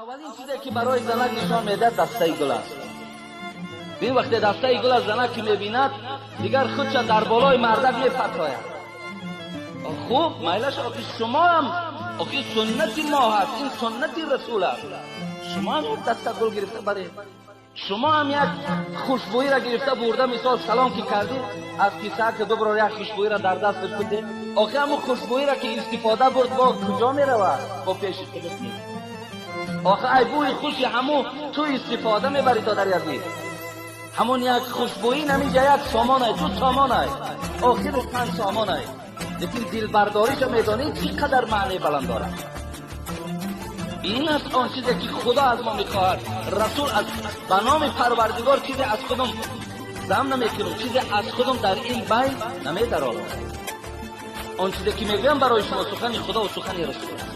Аввалин чизе ки барои занак нишон медиҳад, дастаи гул аст. Бин, вақте дастаи гул аз занак ки мебинад, дигар худша дар болои мардак мепартояд. Хуб, майлаш, охи шумоам, охи суннати мо ҳаст, ин суннати расул аст. Шумо ҳам як даста гул гирифта баред, шумо ҳам як хушбӯиро гирифта бурда, мисол, салом ки кардӣ, аз кисаак биброр, як хушбӯиро дар дасташ бидеҳ. Охи ҳамун хушбӯиро ки истифода бурд, бо куҷо меравад? Бо пеши худат нест. Охи ай бӯи хуши ҳамун ту истифода мебарӣ, додари азиз. Ҳамон як хушбӯӣ намиҷа як сомонай, ду сомонай, охираш 5 сомонай, лекин дилбардориша медонӣ, чӣ қадар маънии баланд дорад. Ин аст он чизе ки Худо аз мо мехоҳад, расул аз ба номи Парвардигор чизе аз худам зам намекунам, чизе аз худам дар ин байн намедарорам. Он чизе ки мегӯям барои шумо, сухани Худо ва сухани расул аст.